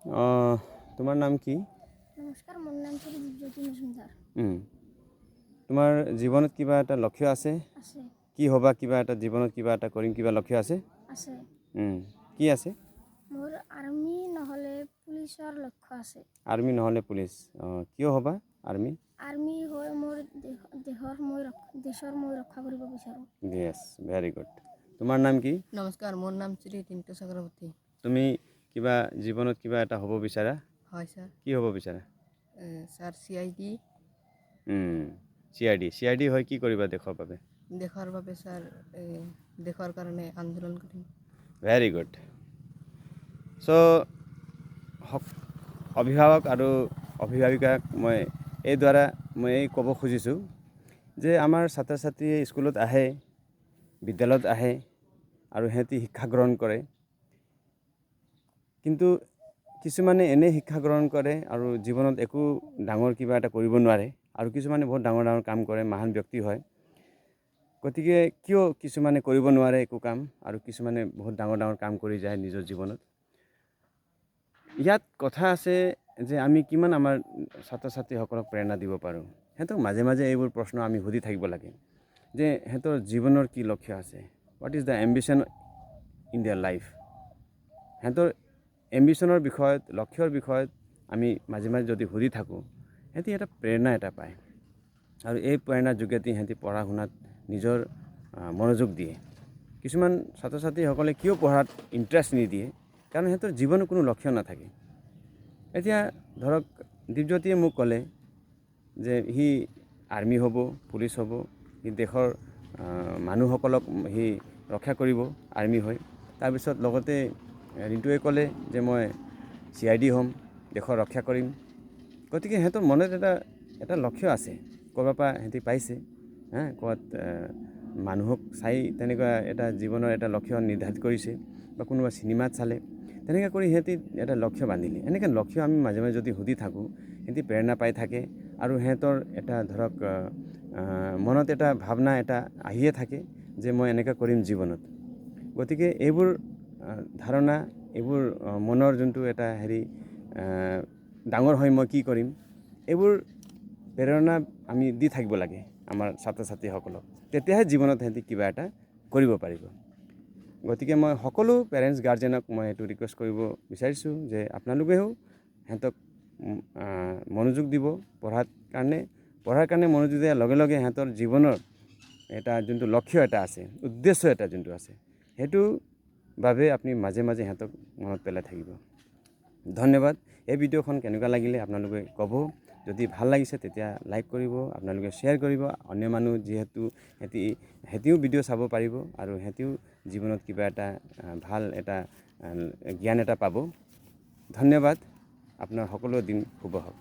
অঁ, তোমাৰ নাম কি? নমস্কাৰ, মোৰ নাম শ্ৰী দীপজ্যোতি মজুমদাৰ। তোমাৰ জীৱনত কিবা এটা লক্ষ্য আছে? আছে। কি হ'বা? কিবা এটা জীৱনত কিবা এটা কৰিম, কিবা লক্ষ্য আছে? আছে। কি আছে? মোৰ আৰ্মি নহ'লে পুলিচৰ লক্ষ্য আছে। আৰ্মি নহ'লে পুলিচ। অঁ, কিয় হ'বা আৰ্মি? আৰ্মি হৈ মোৰ দেশৰ মই দেশৰ মই ৰক্ষা কৰিব বিচাৰোঁ। য়েছ, ভেৰি গুড। তোমাৰ নাম কি? নমস্কাৰ, মোৰ নাম শ্ৰী টিণ্টু চক্ৰৱৰ্তী। তুমি কিবা জীৱনত কিবা এটা হ'ব বিচাৰা? হয় ছাৰ। কি হ'ব বিচাৰা? Sir, CID. CID. CID হৈ কি কৰিবা দেশৰ বাবে? দেশৰ বাবে ছাৰ, দেশৰ কাৰণে আন্দোলন কৰিম। Very good. চ' অভিভাৱক আৰু অভিভাৱিকাক মই এই দ্বাৰা মই এই ক'ব খুজিছোঁ যে আমাৰ ছাত্ৰ ছাত্ৰীয়ে স্কুলত আহে, বিদ্যালয়ত আহে আৰু সিহঁতি শিক্ষা গ্ৰহণ কৰে। কিন্তু কিছুমানে এনেই শিক্ষা গ্ৰহণ কৰে আৰু জীৱনত একো ডাঙৰ কিবা এটা কৰিব নোৱাৰে, আৰু কিছুমানে বহুত ডাঙৰ ডাঙৰ কাম কৰে, মহান ব্যক্তি হয়। গতিকে কিয় কিছুমানে কৰিব নোৱাৰে একো কাম আৰু কিছুমানে বহুত ডাঙৰ ডাঙৰ কাম কৰি যায় নিজৰ জীৱনত? ইয়াত কথা আছে যে আমি কিমান আমাৰ ছাত্ৰ ছাত্ৰীসকলক প্ৰেৰণা দিব পাৰোঁ। সিহঁতক মাজে মাজে এইবোৰ প্ৰশ্ন আমি সুধি থাকিব লাগে যে সিহঁতৰ জীৱনৰ কি লক্ষ্য আছে, what is the ambition in their life. সিহঁতৰ এম্বিশ্যনৰ বিষয়ত, লক্ষ্যৰ বিষয়ত আমি মাজে মাজে যদি সুধি থাকোঁ, সিহঁতি এটা প্ৰেৰণা এটা পায় আৰু এই প্ৰেৰণাৰ যোগেদি সিহঁতি পঢ়া শুনাত নিজৰ মনোযোগ দিয়ে। কিছুমান ছাত্ৰ ছাত্ৰীসকলে কিয় পঢ়াত ইণ্টাৰেষ্ট নিদিয়ে? কাৰণ সিহঁতৰ জীৱনৰ কোনো লক্ষ্য নাথাকে। এতিয়া ধৰক দীপজ্যোতিয়ে মোক ক'লে যে সি আৰ্মি হ'ব, পুলিচ হ'ব, সি দেশৰ মানুহসকলক সি ৰক্ষা কৰিব আৰ্মি হৈ। তাৰপিছত লগতে ৰিণ্টুৱে ক'লে যে মই CID হ'ম, দেশৰ ৰক্ষা কৰিম। গতিকে সিহঁতৰ মনত এটা লক্ষ্য আছে, ক'ৰবাৰ পৰা সিহঁতি পাইছে, হা, ক'ৰবাত মানুহক চাই তেনেকুৱা এটা জীৱনৰ এটা লক্ষ্য নিৰ্ধাৰিত কৰিছে বা কোনোবা চিনেমাত চালে, তেনেকৈ কৰি সিহঁতি এটা লক্ষ্য বান্ধিলে। এনেকৈ লক্ষ্য আমি মাজে মাজে যদি সুধি থাকোঁ, সিহঁতি প্ৰেৰণা পাই থাকে আৰু সিহঁতৰ এটা ধৰক মনত এটা ভাৱনা এটা আহিয়ে থাকে যে মই এনেকৈ কৰিম জীৱনত। গতিকে এইবোৰ ধাৰণা, এইবোৰ মনৰ যোনটো এটা হেৰি, ডাঙৰ হৈ মই কি কৰিম, এইবোৰ প্ৰেৰণা আমি দি থাকিব লাগে আমাৰ ছাত্ৰ ছাত্ৰীসকলক, তেতিয়াহে জীৱনত সিহঁতি কিবা এটা কৰিব পাৰিব। গতিকে মই সকলো পেৰেণ্টছ গাৰ্জেনক মই এইটো ৰিকুৱেষ্ট কৰিব বিচাৰিছোঁ যে আপোনালোকেও সিহঁতক মনোযোগ দিব পঢ়াৰ কাৰণে। পঢ়াৰ কাৰণে মনোযোগ দিয়াৰ লগে লগে সিহঁতৰ জীৱনৰ এটা যোনটো লক্ষ্য এটা আছে, উদ্দেশ্য এটা যোনটো আছে, সেইটো বাবে আপুনি মাজে মাজে সিহঁতক মনত পেলাই থাকিব। ধন্যবাদ। এই ভিডিঅ'খন কেনেকুৱা লাগিলে আপোনালোকে ক'ব। যদি ভাল লাগিছে তেতিয়া লাইক কৰিব, আপোনালোকে শ্বেয়াৰ কৰিব, অন্য মানুহ যিহেতু সিহঁতিও ভিডিঅ' চাব পাৰিব আৰু সিহঁতিও জীৱনত কিবা এটা ভাল এটা জ্ঞান এটা পাব। ধন্যবাদ। আপোনাৰ সকলো দিন শুভ হওক।